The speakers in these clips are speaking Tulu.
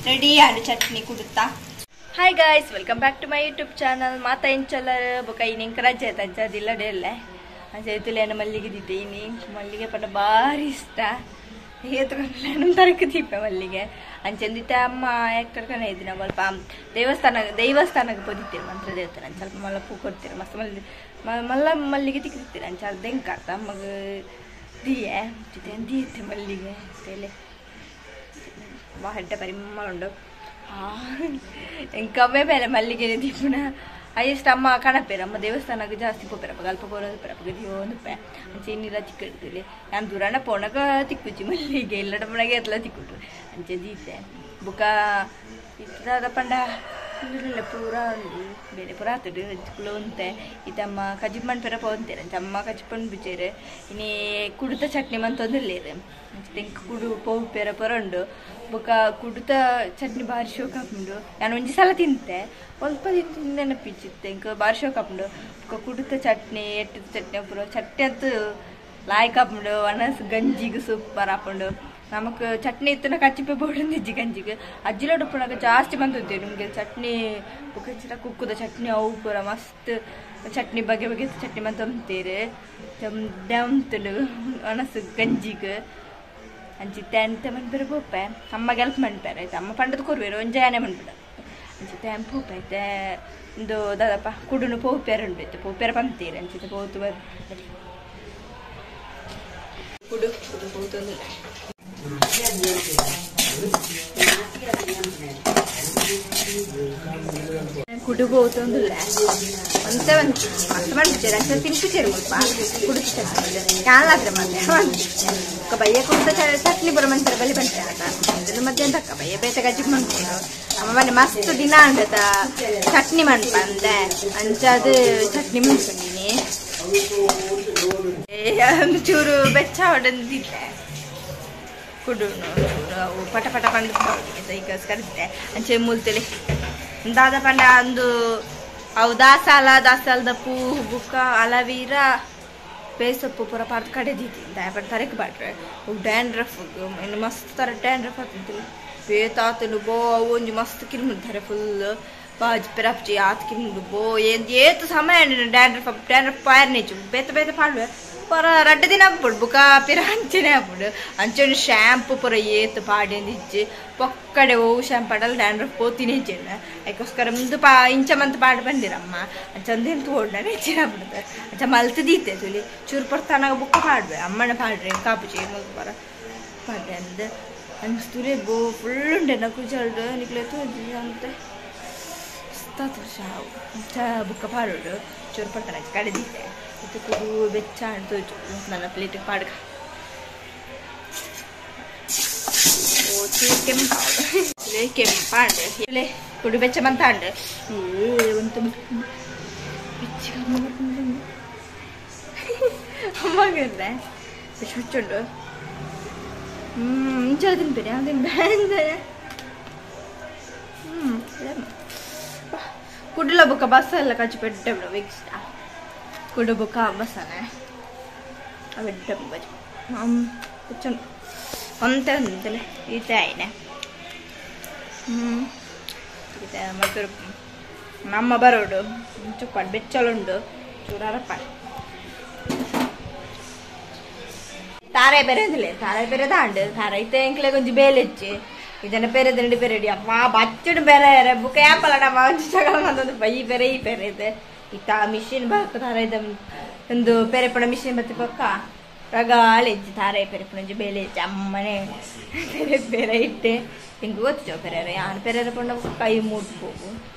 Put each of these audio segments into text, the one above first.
ರೆಡಿ ಆಂಡ್ ಚಟ್ನಿ ಕುಡುತ್ತಾ. Hi guys, welcome back to my YouTube channel. ಮಾತಾ ಇಂಚಲ ಬೊಕ ಇನಿ ರಜೆ ಅಂಚ ಡೆಲ್ಲೆ ಅಂಚ ಮಲ್ಲಿಗೆ ದಿದ್ದೆ ಇನಿ ಮಲ್ಲಿಗೆ ಪಂಡ ಬಾರಿ ಇಷ್ಟ ಏತುಕೊಂಡು ತರಕ ದೀಪ ಮಲ್ಲಿಗೆ ಅಂಚಂದಿತ್ತ ಅಮ್ಮ ಯಾಕೆ ಇದ್ದೀನಿ ಸ್ವಲ್ಪ ದೇವಸ್ಥಾನಕ್ಕೆ ಪೋದಿತ್ತೀರಿ ಮಂತ್ರ ದೇವಸ್ಥಾನ ಸ್ವಲ್ಪ ಮಲ್ಲ ಪೂ ಕೊಡ್ತೀರ ಮಸ್ತ್ ಮಲ್ಲಿ ಮಲ್ಲ ಮಲ್ಲಿಗೆ ತಿಕ್ಕಿರ್ತೀರ ಅಂಚ ದೆಂಕಾತ ಅಮ್ಮಗ ದಿಯೆ ದೀತೆ ಮಲ್ಲಿಗೆ ತಲೆ ಹೆಡ್ಡ ಪರಿಮಳ ಉಂಡು ಕಮ್ಮೆ ಬೇರೆ ಮಲ್ಲಿಗೆ ದೀಪುನ ಅಯ್ಯಷ್ಟು ಅಮ್ಮ ಕಣಪೇರ ಅಮ್ಮ ದೇವಸ್ಥಾನಕ್ಕೆ ಜಾಸ್ತಿ ಪೋಪೇರಪ್ಪ ಅಲ್ಪ ಪೋರಪ್ಪ ದಿಯೋಂದುಪ್ಪೆ ಅಂಚೆ ಇನ್ನಿಲ್ಲ ಚಿಕ್ಕ ನಾನು ದೂರಣ ಪೋಣಗ ತಿಕ್ಕುಚ್ಚಿ ಮಲ್ಲಿಗೆ ಇಲ್ಲಡ ಪೋಣಗೆ ಎತ್ತಲ ತಿಕ್ಕುಂಟು ಅಂಚೆ ದೀತೆ ಬುಕ್ಕ ಇತ್ತದ ಪಂಡ ಇಲ್ಲ ಪೂರ ಬೇರೆ ಪೂರ ಆತಡು ಕುಲೋಂತೆ ಇತ್ತಮ್ಮ ಕಜಿಪ್ ಮನ್ಪೆರ ಪೋಂತೇರೆ ಅಂಚೆ ಅಮ್ಮ ಕಜಿಪ್ಪನ್ ಬಿಚ್ಚೇರು ಇನಿ ಕುಡುತ ಚಟ್ನಿ ಮಂತೊಂದಿಲ್ಲೇರು ಅಂಚೆ ತೆಂಕ್ ಕುಡು ಪೋಪೆರ ಪೊರಂಡು ಬೊಕ್ಕ ಕುಡುತ ಚಟ್ನಿ ಬಾರಿ ಶೋಕ್ ಹಾಕೊಂಡು ನಾನು ಒಂಜಿ ಸಲ ತಿಂತೆ ಸ್ವಲ್ಪ ತಿಂದು ನೆನಪಿಚ್ಚಿತ್ತೆ ಇಂಕ ಬಾರಿ ಶೋಕ್ ಹಾಕೊಂಡು ಬೊಕ್ಕ ಕುಡುತ ಚಟ್ನಿ ಎಟ್ಟದ ಚಟ್ನಿ ಪೂರ ಚಟ್ನಿ ಅಂತೂ ಲಾಯ್ಕ್ ಹಾಕೊಂಡು ಒಣಸ್ ಗಂಜಿಗೆ ಸೂಪರ್ ಹಾಕೊಂಡು ನಮಕ್ ಚಟ್ನಿ ಇತ್ತು ಕಚ್ಚಿಪೆ ಬೋಡಂದಿಜ್ಜಿ ಗಂಜಿಗೆ ಅಜ್ಜಿಲೋಡು ಪುಣಗ ಜಾಸ್ತಿ ಬಂದಿದ್ದೇವೆ ನಿಮಗೆ ಚಟ್ನಿ ಬೊಕ್ಕ ಕುಕ್ಕುದ ಚಟ್ನಿ ಅವು ಪೂರ ಮಸ್ತ್ ಚಟ್ನಿ ಬಗೆ ಬಗೆ ಚಟ್ನಿ ಮಂತಂತೀರಿ ದಮ್ತಲು ಒಣಸು ಗಂಜಿಗೆ ಅಂಚಿತ್ತೆ ಅಂತ ಮನ್ಪೆರ ಪೋಪೆ ಅಮ್ಮಗೆ ಹೆಲ್ಪ್ ಮನ್ಪೆರ ಆಯ್ತು ಅಮ್ಮ ಪಂಡದ ಕೊರುವೆರು ಒಂಜಾನೆ ಮನ್ಪಿಡ ಅಂಚಿತ್ತೆ ಪೋಪೆ ಐತೆ ಒಂದು ದಾದಪ್ಪ ಕುಡುನು ಪೋಪೆರ ಉಂಟು ಪೋಪೆರ ಪಂತೀರಿ ಅಂಚಿತ್ತೆ ಪೋತು ಬರ್ ಕುಡು ಕುಡು ಪೋತೊಂದಿಲ್ಲ ಕುಡು ಪೋತೊಂದಿಲ್ಲ ಅಂತ ಒಂದು ಮಸ್ತ್ ಮನ್ಪಿಚಾರ ಅಂಚ ತಿನ್ಪಿಚಾರ ಮುಲ್ಪ ಕುಡು ಚಟ್ನಿ ಯಾಲಾದ್ರೆ ಮತ್ತೆ ಬಯ್ಯ ಕುಡ್ತ ಚಟ್ನಿ ಬರೋ ಮಂತಾರೆ ಬಲಿ ಬಂತಾರೆ ಆತ ಅದನ್ನು ಮಧ್ಯಾಹ್ನ ತಕ್ಕ ಬಯ್ಯ ಬೇತ ಗಜ್ಜಿ ಮನ್ಪುಡು ಅಮ್ಮ ಮನೆ ಮಸ್ತ್ ದಿನ ಅಂಡತ ಚಟ್ನಿ ಮನ್ಪ ಅಂದೆ ಅಂಚ ಅದು ಚಟ್ನಿ ಮನ್ಕೊಂಡಿನಿ ಚೂರು ಬೆಚ್ಚ ಹೊಡೆದಿದ್ದೆ ಕುಡು ಅವು ಪಟ ಪಟ ಪಂಡು ಕರಿತೆ ಅಂಚೆ ಮೂಲ್ತಲೆ ದಾದ ಪಂಡ ಒಂದು ಅವು ದಾಸಾಲ ದಾಸಾಲದ ಪೂ ಬುಕ್ಕ ಅಲವೀರ ಬೇಸೊಪ್ಪು ಪೂರ ಪಾರ್ದು ಕಡೆ ದೀತಿ ದಾಯಪಟ್ಟು ತರಕ್ಕೆ ಬಾಟ್ರೆ ಅವು ಡ್ಯಾಂಡ್ರಫ್ ಇನ್ನು ಮಸ್ತ್ ಥರ ಡ್ಯಾಂಡ್ರಫ್ ಆಗ್ತಿದ್ದಿಲ್ಲ ಬೇತಾತನು ಬೋ ಅವು ಒಂಜಿ ಮಸ್ತ್ ಕಿರ್ಮುಡ್ತಾರೆ ಫುಲ್ ಬಾಜ್ ಪೆರಪ್ಚಿ ಆತ್ ಕಿರ್ಮುಂಡು ಬೋ ಏನ್ ಏತು ಸಮಯ ಡ್ಯಾಂಡ್ರಫ್ ಡ್ಯಾಂಡ್ರಫ್ ಪಾಯರ್ನೇಚು ಬೇತ ಬೇತ ಪಾಡುವೆ ಪರ ರಡ್ಡು ದಿನ ಆಗ್ಬಿಡು ಬುಕ್ಕ ಪಿರ ಅಂಚನೆ ಆಗ್ಬಿಡು ಅಂಚನೆ ಶ್ಯಾಂಪು ಪೂರ ಏತು ಪಾಡಿಂದಿಜ್ಜಿ ಪೊಕ್ಕಡೆ ಓ ಶ್ಯಾಂಪು ಆಡಲ್ಲ ಡ್ಯಾಂಡ್ರಫ್ ಪೋತಿನೇ ಇಜ್ಜಿಲ್ಲ ಅದಕ್ಕೋಸ್ಕರ ಮುಂದೆ ಪಾ ಇಂಚ ಮಂತ್ ಪಾಡು ಬಂದಿರಮ್ಮ ಅಂಚಂದೇನು ತೋಡ್ನ ಹೆಚ್ಚಿನ ಆಗ್ಬಿಡುತ್ತೆ ಅಂಚ ಮಲ್ತು ದೀತೆ ತುಲಿ ಚೂರು ಪಡ್ತಾನಾಗ ಬುಕ್ಕ ಪಾಡುವೆ ಅಮ್ಮನ ಪಾಡ್ರೆ ಕಾಪುಚಿ ಮುಲ್ಕ ಪರ ಪಾಡ್ರೆ ಅಂದ್ ಅನ್ಸ್ತುರೆ ಬೋ ಫುಲ್ ಉಂಡೆ ನಕ್ಕು ಚಲ್ಡು ನಿಕ್ಲೆ ಅಂತ ಶಾವು ಅಂಚ ಬುಕ್ಕ ಪಾಡೋಡು ಚೂರು ಪಡ್ತಾನೆ ಕಡೆ ದೀತೆ ಇದು ಕುಡು ಬೆಚ್ಚ ಅಂಟು ನನ್ನ ಪ್ಲೇಟಿಗೆ ಪಾಡ್ಕ ಚೂರು ಕೆಂಪಾಡು ಕೆಂಪಾಂಡು ಇಲ್ಲೇ ಕುಡು ಬೆಚ್ಚ ಮಂತಾಂಡು ಒಂದು ಬೆಚ್ಚ ಅಮ್ಮಗಲ್ಲ ಬೆಚ್ಚ ಹುಚ್ಚುಂಡು ಇಂಚ ತಿನ್ಬೇಡಿ ತಿನ್ಬೇಡ ಕುಡ್ಲ ಬುಕ್ಕ ಬಸ್ ಎಲ್ಲ ಕಚ್ಚಿ ಪೆಟ್ಟ ಬಿಡು ಇಷ್ಟ ಕುಡು ಬುಕ್ಕ ಬಸ್ಸನೆ ಅವೆಡ್ಡ ಬಜ್ಜು కూర్చొని అంతే ఉందిలే ಈತೆ ಆಯ್ನೆ ಈತೆ ಮತ್ತು ನಮ್ಮ ಬರೋಡು ಚುಪ್ಪಾಡು ಬೆಚ್ಚಲುಂಡು ಚೂರಪ್ಪ ತಾರೆ ಬೇರೆ ತಾರೆ ಬೇರೆ ದಾಂಡು ತಾರೆ ಐತೆ ಎಂಕ್ಲೆ ಕೊಂಚ ಬೇಲೆಚ್ಚಿ ಇದನ್ನ ಬೇರೆ ದಂಡಿ ಬೇರೆ ಅಮ್ಮ ಬಚ್ಚಡು ಬೇರೆ ಬುಕ್ಕ ಯಾಪಲಡ ಒಂಜಿ ಜಗಳ ಬಂದೊಂದು ಬೈ ಬೇರೆ ಈ ಬೇರೆ ಇದೆ ಇತ್ತ ಮಿಷಿನ್ ಬಕ್ಕ ತಾರೆ ಇದೆ ಒಂದು ಬೇರೆ ಪಡ ಮಿಷಿನ್ ಬತ್ತಿ ಪಕ್ಕ ರಗಾಲೆಜ್ಜಿ ತಾರೆ ಪೆರೆ ಪುಣಂಜಿ ಬೇಲೆ ಅಮ್ಮನೆ ಬೇರೆ ಬೇರೆ ಇಟ್ಟೆ ಹಿಂಗೆ ಗೊತ್ತು ಪೆರೆ ಯಾನ್ ಪೆರೆ ಪಂಡ ಕೈ ಮುಟ್ಬೋಗು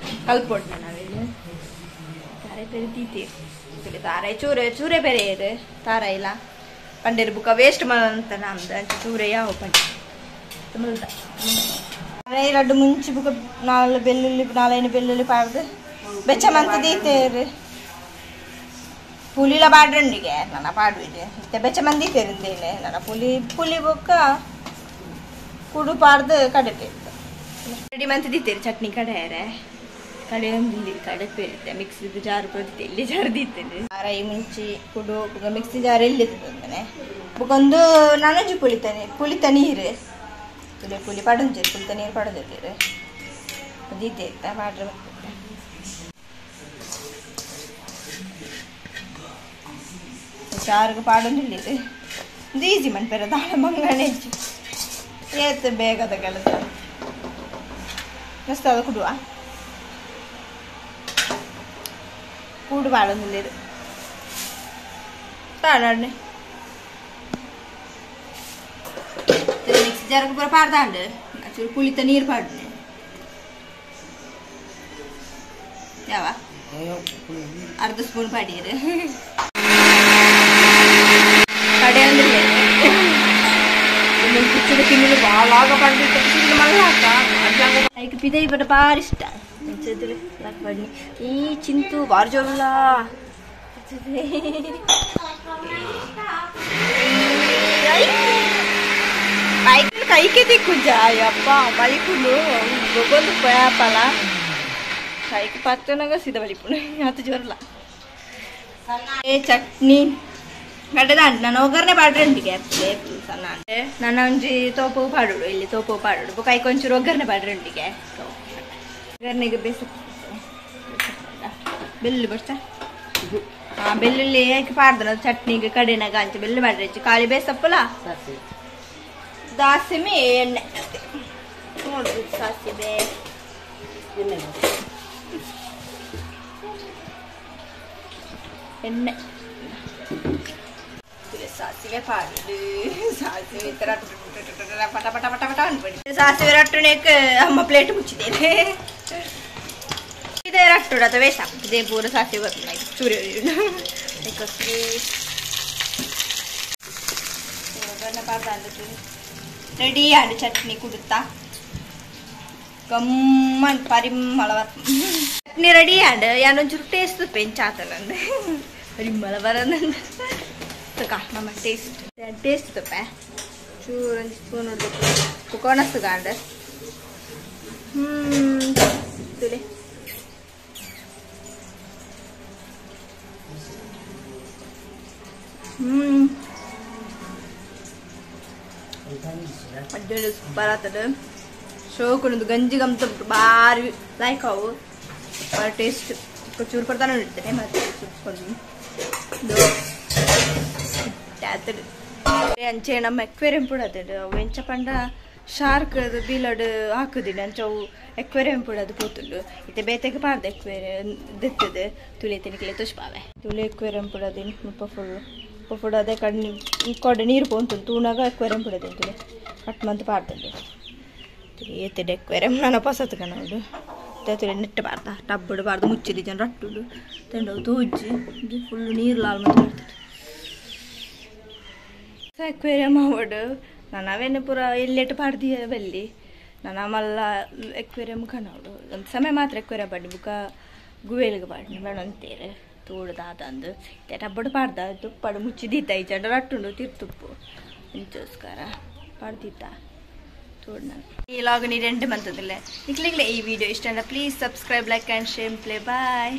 ಕಲ್ಪೊಡ್ನ ನಾವಿಲ್ಲಿ ತಾರೆ ಪೆರೆ ತೀತಿ ತಾರೆ ಚೂರೆ ಚೂರೆ ಬೇರೆ ಇರು ತಾರ ಇಲ್ಲ ಪಂಡೇರು ಬುಕ್ಕ ವೇಸ್ಟ್ ಅಂತ ನಮ್ದು ಚೂರೆ ಯಾವ ಪಂಡೆ ಲಡ್ಡು ಮುಂಚಿ ಬುಕ್ಕ ನಾಲ್ ಬೆಳ್ಳುಳ್ಳಿ ನಾಲೈನು ಬೆಳ್ಳುಳ್ಳಿ ಪಾಡ್ದು ಬೆಚ್ಚ ಮಂತ ದೀತೇರು ಪುಲಿಲ ಪಾಡ್ರಂಡಿಗೆ ನನ್ನ ಪಾಡುವಿದೆ ಇತ್ತೆ ಬೆಚ್ಚ ಮಂದಿ ತೇರಿಂದೇನೆ ನನ್ನ ಪುಲಿ ಪುಲಿ ಬೊಕ್ಕ ಕುಡು ಪಾಡ್ದು ಕಡೆಪೆ ರೆಡಿ ಮಂತ ದೀತೇರಿ ಚಟ್ನಿ ಕಡೆಯರೆ ಕಡೆ ಒಂದು ಕಡೆಪೆ ಇರುತ್ತೆ ಮಿಕ್ಸಿ ಜಾರು ಪೋದಿತ್ತೆ ಎಲ್ಲಿ ಜಾರು ದೀತೇನೆ ಅರೈ ಮುಂಚಿ ಕುಡು ಮಿಕ್ಸಿ ಜಾರು ಎಲ್ಲಿ ತಂದನೆ ಬೊಕೊಂದು ನನೊಂಜಿ ಪುಳಿತ ನೀರು ತುಲೆ ಪುಳಿ ಪಾಡೊಂಜಿ ಪುಳಿತ ನೀರು ಪಾಡೊಂದಿಲ್ಲೇರು ದೀತೆ ಇತ್ತ ಪಾಡ್ರೆ ಬರ್ತದೆ ಚಾರುಗು ಪಾಡೊಂದಿಲ್ಲೇರು ಇದು ಈಸಿ ಮನ್ಪೆರ ದಾಳ ಮಂಗಣೆ ಏತ್ ಬೇಗದ ಕೆಲಸ ಮಸ್ತ್ ಅದ ಕುಡುವ ಕೂಡು ಪಾಡೊಂದಿಲ್ಲೇರು ತಾಡಣ್ಣೆ ಮಿಕ್ಸಿ ಜಾರ್ಗ್ ಪೂರ ಪಾಡ್ದಾಂಡು ಚೂರು ಪುಳಿತ ನೀರು ಪಾಡ್ನೆ ಯಾವ ಅರ್ಧ ಸ್ಪೂನ್ ಪಾಡಿಯರು ಕಡೆ ಅಂದ್ರೆ ಐಕ್ ಪಿದೈ ಬಡ ಬಾರಿ ಇಷ್ಟ ಈ ಚಿಂತು ಬಾರಿ ಜೋರುಲ್ಲ ಕೈಗೆ ದಿಕ್ಕುಜ ಅಯ್ಯಪ್ಪ ಬಲಿಪುಂಡು ಗೊಗೊಂದು ಪಯಾಪಲ ಕೈಗೆ ಪತ್ತನಾಗ ಸೀದಾ ಬಲಿಪುಂಡು ಅದು ಜೋರಲ್ಲ ಏ ಚಟ್ನಿ ಕಡೆದ ನಾನು ಒಗ್ಗರಣೆ ಪಾಡ್ರೆ ಸಣ್ಣ ನನ್ನ ಒಂಜಿ ತೋಪು ಪಾಡೋಡು ಇಲ್ಲಿ ತೋಪು ಪಾಡೋಡು ಕೈಗೆ ಒಂಚೂರು ಒಗ್ಗರಣೆ ಪಾಡ್ರೆ ಉಂಟಿಗೆ ಒಗ್ಗರಣೆಗೆ ಬೇಸ ಬೆಳ್ಳುಳ್ಳಿ ಬರ್ತಾ ಹಾಂ ಬೆಳ್ಳುಳ್ಳಿ ಯಾಕೆ ಪಾಡ್ದನ ಚಟ್ನಿಗೆ ಕಡೆನಾಗ ಅಂಚೆ ಬೆಳ್ಳುಳ್ಳಿ ಮಾಡ್ರೆ ಖಾಲಿ ಬೇಸಪ್ಪಲ ದಾಸಿಮೆ ಎಣ್ಣೆ ನೋಡು ಸಾಸಿವೆ ಎಣ್ಣೆ ಸಾಸಿವೆ ಪಾಡು ಸಾಸಿವೆ ಈ ಥರ ಪಟ ಪಟ ಪಟ ಪಟ ಅನ್ಬೇಡಿ ಸಾಸಿವೆ ರಟ್ಟಣಕ್ಕೆ ಅಮ್ಮ ಪ್ಲೇಟ್ ಮುಚ್ಚಿದ್ದೇನೆ ಇದೇ ರಟ್ಟುಡ ಅಥವಾ ವೇಸ್ಟ್ ಆಗ್ತದೆ ಪೂರ ಸಾಸಿವೆ ಬರ್ತದೆ ಚೂರಿ ರೆಡಿ ಆಡು ಚಟ್ನಿ ಕುಡುತ್ತಾ ಗಮ್ಮನ್ ಪರಿಮಳ ಚಟ್ನಿ ರೆಡಿ ಆಡು ಯಾನೊಂಚೂರು ಟೇಸ್ಟ್ ಪೆಂಚಾತನಂದು ಪರಿಮಳ ಬರೋದಂದು ತುಕ ನಮ್ಮ ಟೇಸ್ಟ್ ಟೇಸ್ಟ್ ತುಪ್ಪ ಚೂರು ಒಂದು ಸ್ಪೂನ್ ಕೊಣಸುಗಾಂಡು ತುಲೆ ಅಡ್ಡೇಳು ಸೂಪರ್ ಆಗ್ತದೆ ಶೋಕುನದು ಗಂಜಿ ಗಂತ ಭಾರಿ ಲೈಕ್ ಅವು ಭಾರಿ ಟೇಸ್ಟ್ ಚೂರು ಕೊಡ್ತಾನೆ ಇಡ್ತೇನೆ ಮತ್ತೆ ಸುಟ್ಕೊಂಡು ಅಂಚೆ ನಮ್ಮ ಎಕ್ವೇರಿಯಂ ಪೂಡ ಅದ ಅವು ಎಂಚ ಪಂಡ ಶಾರ್ಕ್ ಅದು ಬೀಲಡ್ ಹಾಕುದಿಲ್ಲ ಅಂಚ ಅವು ಎಕ್ವೇರಿಯಂ ಪೂಡ ಅದು ಪೋತುಂಡು ಇತ್ತೆ ಬೇತೆಗೆ ಪಾರ್ದ ಎಕ್ವೇರಿಯಂ ದೆತ್ತದು ತುಳಿ ತಿನ್ಕಲೆ ತುಷ್ಪಾವೆ ತುಳಿ ಎಕ್ವೇರಿಯಂ ಪೂಡ ಅದೇನು ಮುಪ್ಪ ಫುಲ್ ಪುಡ ಅದೇ ಕಣ್ಣು ಕೊಡೆ ನೀರು ಪೋಂತು ತೂನಾಗ ಎಕ್ವೇರಿಯಂ ಪುಡ ತುಳಿ ಕಟ್ ಮಂತ್ ಪಾಡ್ತುಂಡು ತುಳಿ ಏತಿಡೆ ಎಕ್ವೇರಿಯಂ ನಾನು ಪಸತ್ತು ಕಣೋಡು ತುಳಿ ನೆಟ್ಟು ಬಾರ್ದ ಟಬ್ಬಡು ಬಾರ್ದು ಮುಚ್ಚಿದಿ ಜನ ರಟ್ಟುಡು ತಂಡವು ತೂಜಿ ಫುಲ್ ನೀರು ಲಾಲ್ ಮಂತ್ ಮಾಡ್ತಾರೆ ಎಕ್ವೇರಿಯಂ ಆವಡು ನಾನು ಅವೇನು ಪೂರ ಎಲ್ಲೆಟ್ಟು ಪಾಡ್ದಿಯ ಬಲ್ಲಿ ನಾನು ಮಲ್ಲ ಎಕ್ವೇರಿಯಂ ಕಣೋಡು ಒಂದು ಸಮಯ ಮಾತ್ರ ಎಕ್ವೇರಿಯಂ ಪಾಡಿ ಬುಕ್ಕ ಗುವೇಲಿಗೆ ಪಾಡಿ ಬೇಡ ಅಂತೇರೆ ತೋಡ್ದಾದಂದು ಟಬ್ಬಡು ಪಾಡ್ದ ತುಪ್ಪಡು ಮುಚ್ಚಿದೀತ ಈ ಚಂಡ ರಟ್ಟುಂಡು ತಿರ್ತುಪ್ಪು ಇಂಚೋಸ್ಕರ ಪಾಡ್ದಿತ್ತ ತೋಡ್ ನಾನು ಈ ಲಾಗ್ ನೀ 2 ಮಂತದಿಲ್ಲ ನಿಕ್ಲಿಗ್ಲೇ ಈ ವಿಡಿಯೋ ಇಷ್ಟ ಅಂದ್ರೆ please subscribe, like and share play. Bye.